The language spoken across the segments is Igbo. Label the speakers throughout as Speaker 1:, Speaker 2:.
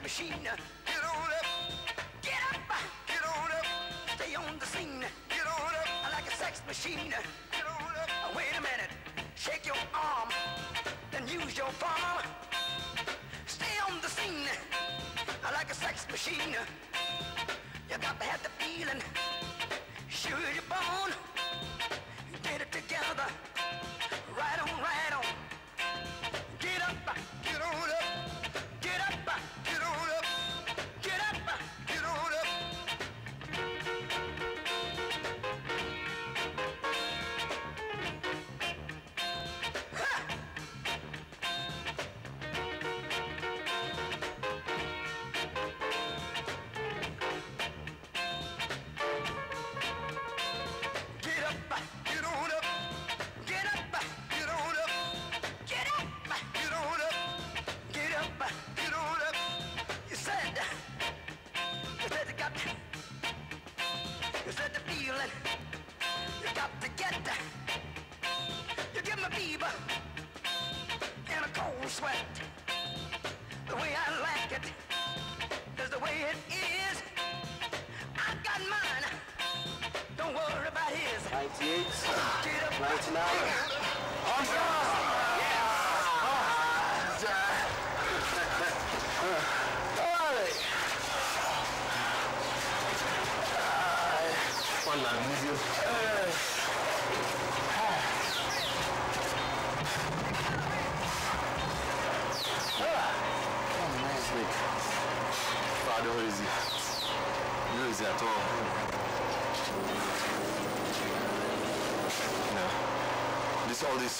Speaker 1: Machine. Get on up. Get up. Get on up. Stay on the scene. Get on up. Like a sex machine. Get on up. Wait a minute. Shake your arm. Then use your palm. Stay on the scene. Like a sex machine. You got to have the feeling. Sure you're born. Get it together. Right on, right on. Get up. Get on up. Get up. Get on up. Get up. Get on up. Ha! Get up. Get on up. Get up. Get on up. Get up. Get on up. Get up. Get on up. You said you got, you said the feeling you got to get. You give me fever and a cold sweat. The way I like it is the way it is. I got mine. Don't worry about his.
Speaker 2: 98,
Speaker 1: Get up.
Speaker 2: 99.
Speaker 3: Snake. Father, easy. No easy at all. No. This all this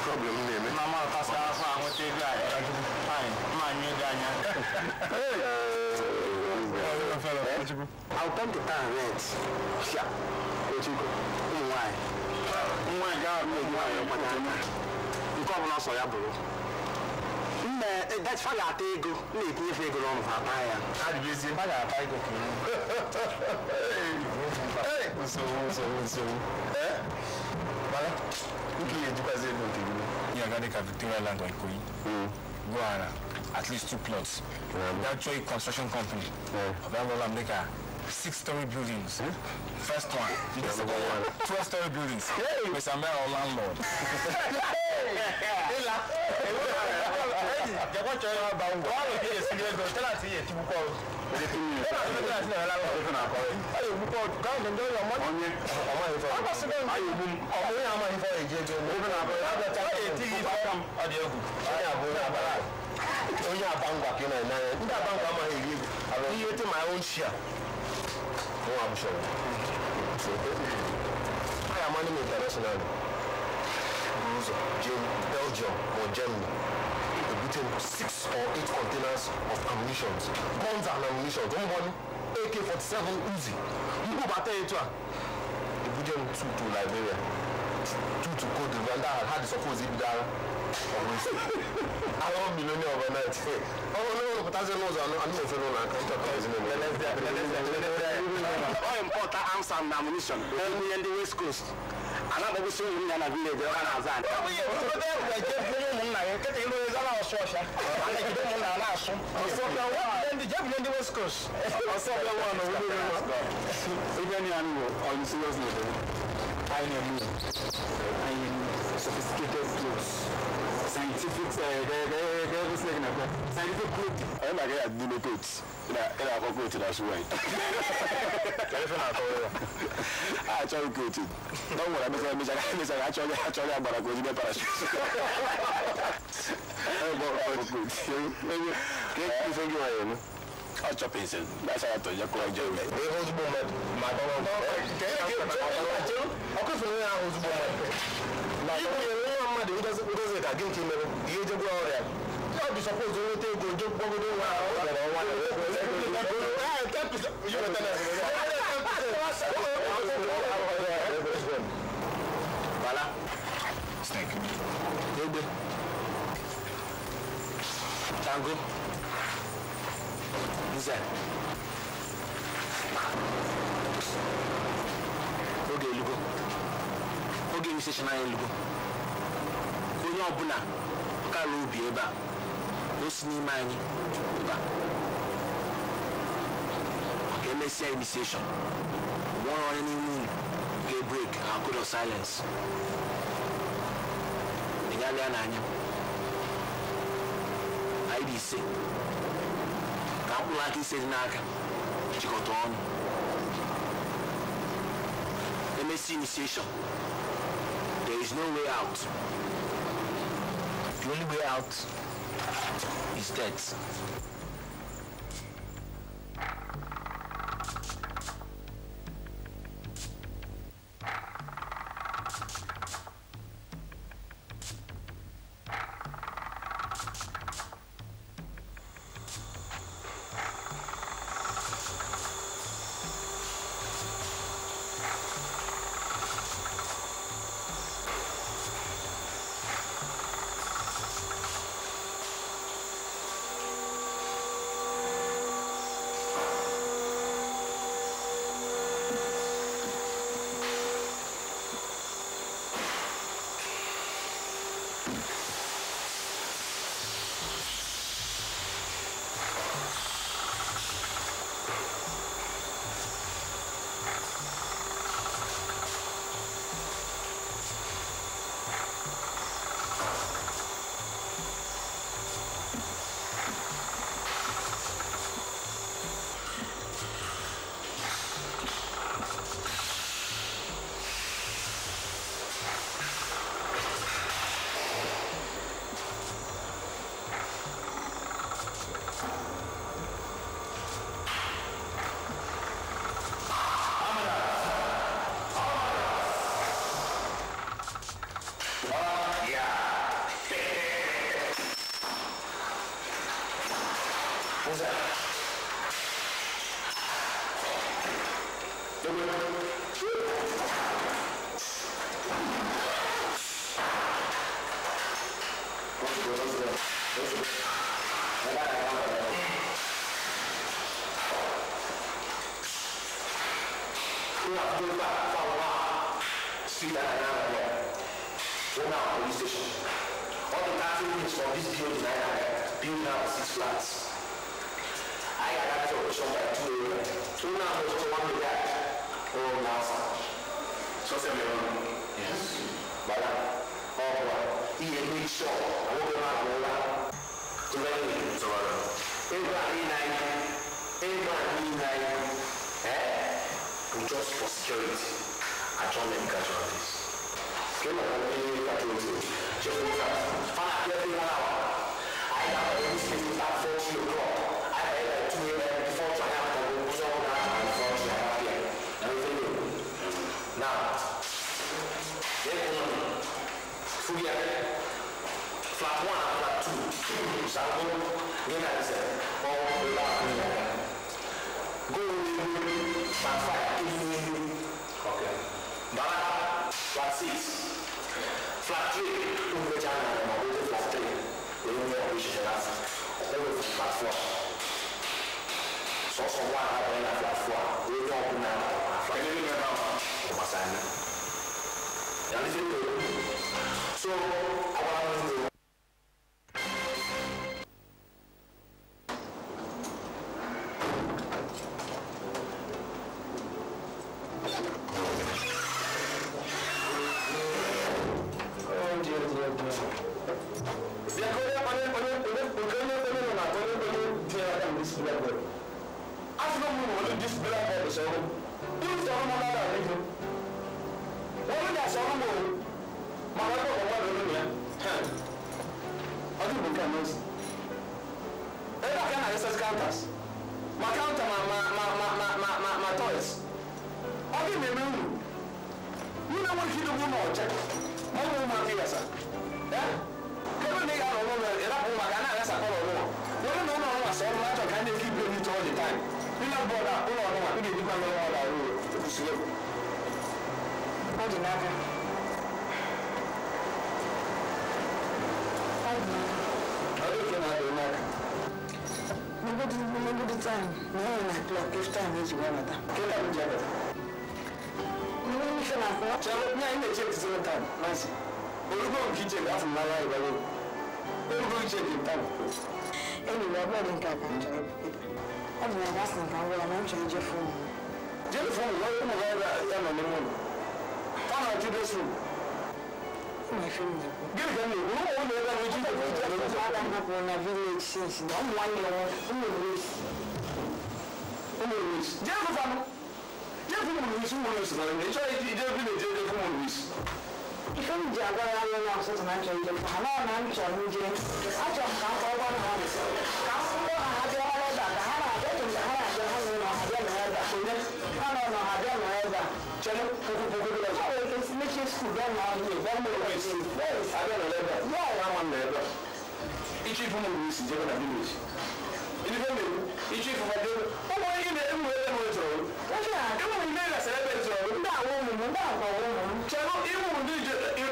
Speaker 3: problem name.
Speaker 4: Mama, pastor, I want to guy. Fine, man, you guy.
Speaker 2: I'll turn the town red. Yeah. Why? Why God? Why? You come on, so ya bro. That's why I take go. Make me figure on her tire.
Speaker 4: I'd be busy. I go.
Speaker 3: Hey, so. Eh? Bala, you can do as you want to.
Speaker 4: You got the Victoria Land on Ikoyi. Go on, at least 2 plots. That Joy Construction Company. Yeah. Make a 6-story buildings. First one, the second one, 12-story buildings. Hey, Mr. Mel landlord.
Speaker 2: My own share. Oh, I'm sure. I am money international. Belgium or Germany. They 6 or 8 containers of ammunition, guns and ammunition. Don't want AK-47 Uzi. You go back there, they put them 2 to Liberia, 2 to Cote d'Ivoire. That had supposed to be there. I don't millionaire overnight. Oh no, but as I know, I'm not fellow. I
Speaker 5: import arms and ammunition only in the West Coast. And I'm also in a village.
Speaker 4: I am sophisticated clothes. Scientific, scientific clothing.
Speaker 3: I'm not going to do no coats. I go to that's right. I actually go to. Don't worry, I actually I'm going to go to parachute. I'll chop it. That's how I told you.
Speaker 4: Snake. Tango. Nze. Oge elugo. Oge recession anyị elugo. Onye ọbụla kara obi ebe a, o si n'ime anyị ebe a.
Speaker 5: MSC initiation. One on any moon, gay break, our code of silence. IDC. Kapulaki said Naka, Chikoton. MSC initiation. There is no way out. The only way out is death.
Speaker 6: Ọ bụ na gasị ka m gwara na m chọrọ ije fụ ụmụ.
Speaker 5: Jee fụ ụmụ ụmụ gị ebe ya nọ n'ime ụlọ. Ọ na children's room.
Speaker 6: Ụmụ ife m na-ekwu.
Speaker 5: Gịnị ka m na-ekwu? Ụmụ ụlọ ebe ahụ iji
Speaker 6: Ụmụ ada m hapụrụ na village since na ụmụ nwanne ya ụmụ Luis.
Speaker 5: Ụmụ Luis. Jee fụ fanụ. Jee fụ ụmụ Luis, ụmụ Luis nọ n'ime. Ị chọrọ ije village jee fụ ụmụ Luis.
Speaker 6: Ife m ji agwa ya anya na ọsụsụ na nchọrọ ije ha na na m chọrọ nje achọrọ m ka m kọrọ ha ka m kpọọ ha ha bịa ebe a ka ha na-abịa eche m ka ha na-abịa ha nọ ha bịa nọ ebe a ha nọ nọ ha bịa nọ ebe a
Speaker 5: Chere puku puku village.
Speaker 6: Ha nwere ike si mechie skuul bịa nọ ọhịa bịa nọ ebe a.
Speaker 5: Abịa nọ ebe a. Ama m nọ ebe a. Ịchọ ifu ụmụ Luis jebe na village. Ife m na-ekwu, ịchọ ifu fa jebe. Ụmụ onye na-enwe ebe m chọrọ. Enwere m ihe gasịrị ebe chọrọ.
Speaker 6: Ndị awa ụmụ m, ndị akwa ụmụ m.
Speaker 5: Chere ịmụ ndị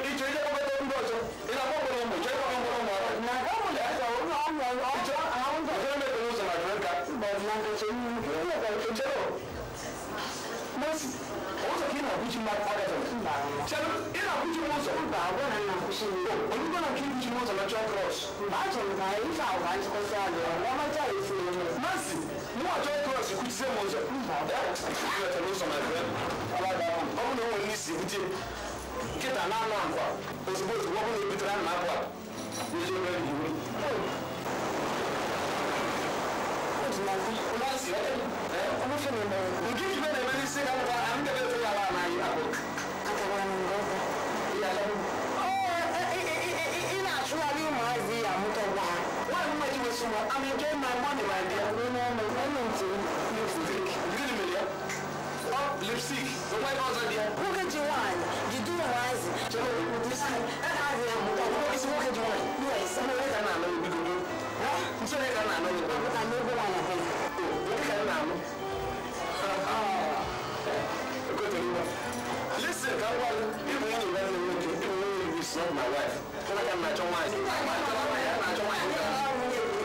Speaker 5: ịchọ ije kpọkọta ndị ọzọ. Ị na-akpọ mkpọrọ ụmụ, chọọ ịkpọkọ mkpọrọ ụmụ ọrụ.
Speaker 6: Na nke ụmụ ya ụlọ ọmụ ọjọọ ahụ ndị
Speaker 5: Ọjọọ mepere ụzọ na drink a.
Speaker 6: Bọd na nkechi nnukwu.
Speaker 5: Chere Mercy, ụzọ ka ị na-akwụchi mmadụ agafere. Chere ị na-akwụchi m ụzọ.
Speaker 6: Mba, ọ bụrụ na m na-akwụchi m.
Speaker 5: Onye na nke ikwuchi m ụzọ na chọọ krọs.
Speaker 6: Mba, achọrọ m ka ife agwa nchịkọta alụ ọrụ ọmacha esi eme.
Speaker 5: Mercy, mụ achọ krọs kwuchizie m ụzọ.
Speaker 6: Mba.
Speaker 5: Ị wetara ụzọ my friend. Ọ bụrụ na o nwere n'isi bute nkịta na-anọ akwa ozugbo ozugbo ọ bụrụ na e butere na akwa eji ebe iwu. Mercy, nke ibe na-eme n'isi ka nkwa na ndị ebe ya ala anaghị abụ.
Speaker 6: Ị na-achụgharị ụmụazị ya amụta ọgba ha.
Speaker 5: Nwaanyị mma ji wesi mụ, I'm enjoying my money, my dear.
Speaker 6: Lipstick.
Speaker 5: Gịnị mere ya? Ọ lipstick, onwe ebe ọzọ dị ya.
Speaker 6: Nwoke ji nwaanyị jide ụmụazị. Azị ya amụta ọgba.
Speaker 5: Isi nwoke ji nwaanyị.
Speaker 6: Yes.
Speaker 5: Onye ka m na-anụ ebigodo. Ntụ onye ka m na-anụ ebigodo.
Speaker 6: Ọpụta n'ego nwaanyị abụọ.
Speaker 5: Nwoke ka m na-anụ. Listen, ka m gwa gị, ịbụ nwunye nwanne m nwoke, ịbụ nwunye is not my wife. Onye ka m na-achọ nwaanyị. Nwaanyị na-achọ nwaanyị.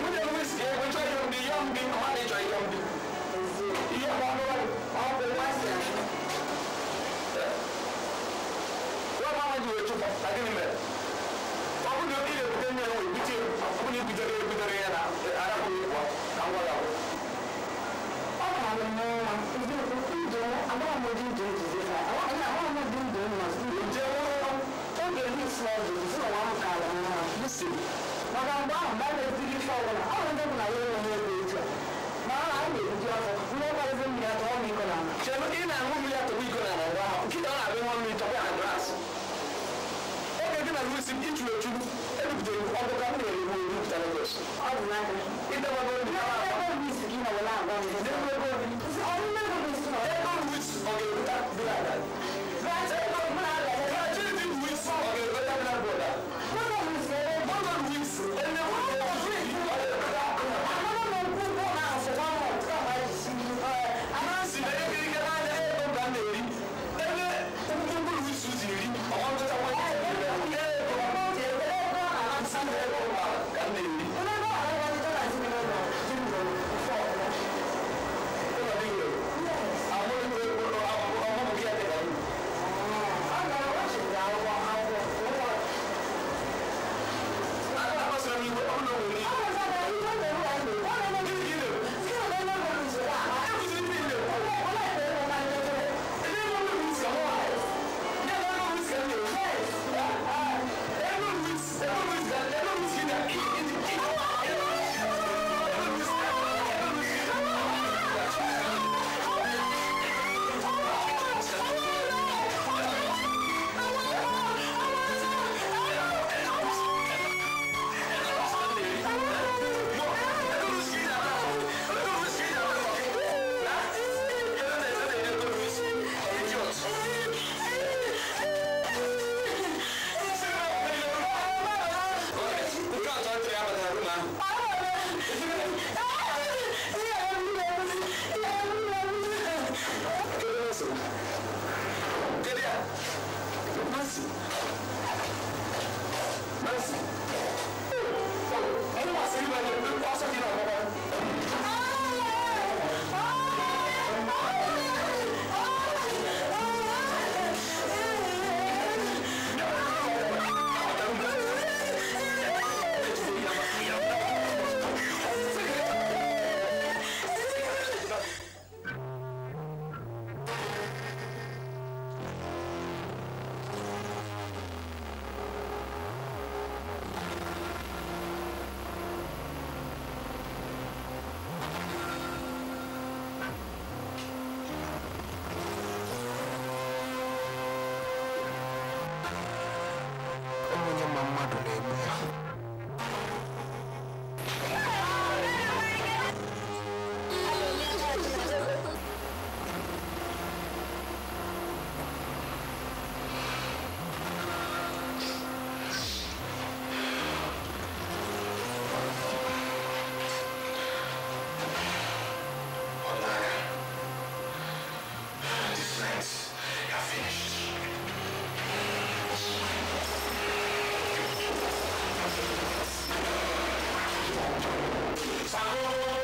Speaker 5: Nwunye m si egwu chọọ ihe mbi, ihe mbi, ọ maghị ịchọ ihe mbi. Ihe ọ ọnụ
Speaker 6: Ọ bụ nwa si ahụ.
Speaker 5: Nwa mama ji wee chụpụ, na gịnị mere? Ọ bụrụ na ị na-ebute nne ya wee bute, ọ bụrụ na i butere ya ebutere ya na arapụghị ịpụ, ka m gwa gị agwụ.
Speaker 6: Ọ ka m mma, eziokwu, ndụ m, amaghị m ụdị ndụ m jizi taa. Amaghị m ụdị ndụ m nọ.
Speaker 5: Nje nwụrụ.
Speaker 6: Oge ndị isi ọdụ, isi ụwa m kara m mma.
Speaker 5: Listen,
Speaker 6: Maka mgbe ahụ, mgbe a na-ebiri ife ọbụla, ọ bụ ndị bụ na ya enweghị ego etu a. Ma ọ na anyị na-ebiju afọ, nwa ọkwarịzi mmiri atọ ọmụ iko na ala.
Speaker 5: Chere ị na-aṅụ mmiri atọgbọ iko na ala ngwa ahụ. Nkịta ọ na-abịa nwa mmiri tọgbọ ya na glass. Oge gị na Luis ichuru echuru, ebibutere ọkụ ka m na-ere ewu ebupụta Lagos.
Speaker 6: Ọ bụ n'aka.
Speaker 5: Ịdọbago ndị
Speaker 6: Ego bụ isi gị na were agwa m.
Speaker 5: Ego
Speaker 6: Ọnụ ego bụ isi na
Speaker 5: Ego Luis ọ ga-ebute black. Gratuity Luis ọ ga-ebute blackboard a.
Speaker 6: Ego bụ isi ebe
Speaker 5: Ego Luis ene nwoke ọ ga-ebute.
Speaker 6: Amara m nkwụ ụgwọ na-asụkwa m ọtụtụ agba ji si gị.
Speaker 5: Nancy na ego ike n'anya ego ka m na-eri. Ebe mkpụrụ Luis ji eri, ọnwa ngụcha nwa ya. Ego ego ka m na-eri. Ụlọ dị nwere. Amụrụ gị adịghị m. Aga akpasara m iwe, ọ bụrụ na o nwere ike. Gịnị ka ị na-ekwu? Ekwuziri ife ị na-ekwu. Ebe ego Luis ka mụ nwa. Ya na ego Luis ka m na-eri. Ego Luis, ego Luis ka, ego Luis ka ị na- ị- ị- ị- ego Luis, ego Luis ka ị na- Sango.